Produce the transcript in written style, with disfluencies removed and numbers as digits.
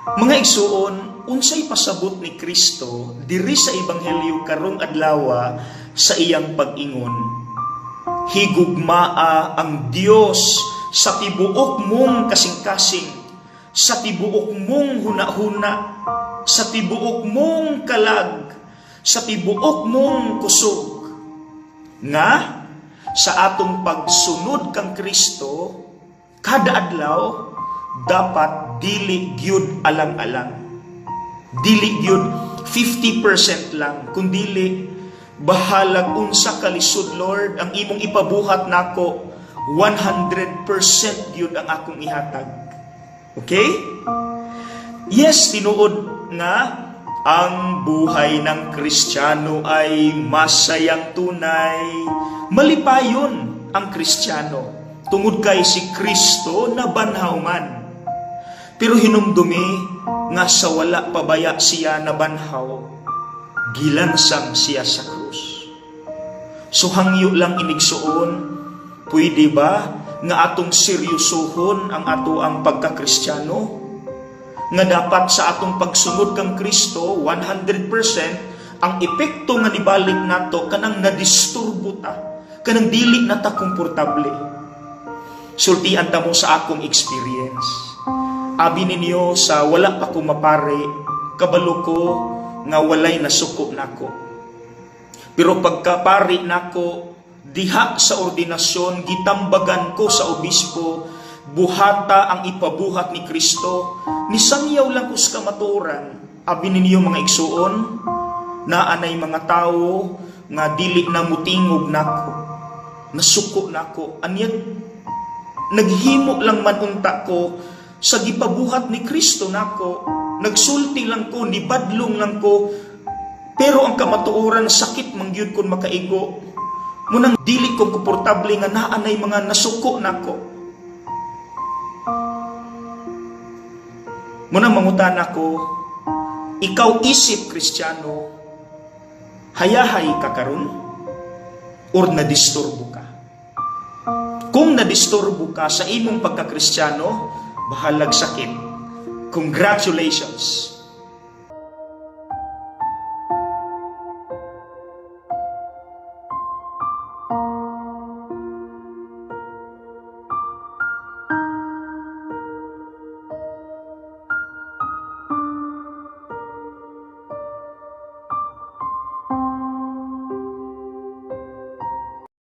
Mga igsuon, unsay pasabot ni Kristo diri sa ebanghelyo karong adlawa sa iyang pag-ingon, "Higugmaa ang Dios sa tibuok mong kasing-kasing, sa tibuok mong hunahuna, sa tibuok mong kalag, sa tibuok mong kusog"? Nga sa atong pagsunod kang Kristo kada adlaw, dapat dili gyud alang-alang. Dili gyud 50% lang, kundili bahalag unsa kalisod, Lord, ang imong ipabuhat nako, 100% gyud ang akong ihatag. Okay? Yes, tinuod nga ang buhay ng Kristiyano ay masayang tunay. Malipayon ang Kristiyano tungod kay si Kristo nabanhaw man. Pero hinumdumi nga sa wala pa baya siya nabanhaw, gilansang siya sa krus. So hangyo lang, inigsuon, pwede ba nga atong seryosohon ang ato ang pagkakristyano? Nga dapat sa atong pagsunod kang Kristo, 100%, ang epekto nga nibalik nato kanang nadisturbo ta, kanang dili na ta komportable. Sultian ta mo sa akong experience. Abi ninyo, sa wala pa ko mapari, kabalo ko nga walay nasuko nako. Pero pagkapari nako, diha sa ordinasyon, gitambagan ko sa obispo, "Buhata ang ipabuhat ni Kristo." Nisangyaw lang ko sa kamatuoran. Abi ninyo, mga igsuon, naanay mga tao nga dili na mutingog nako. Nasuko nako. Anyat, naghimo lang man unta ko sa gipabuhat ni Kristo nako. Nagsulti lang ko, nibadlong lang ko. Pero ang kamatuoran, sakit man gyud kon makaigo. Munang dili ko komportable nga naanay mga nasuko nako. Munang mangutan ako, ikaw isip Kristiyano, hayahay ka karon or nadisturbo ka? Kung nadisturbo ka sa imong pagkakristyano, bahalag sakit. Congratulations!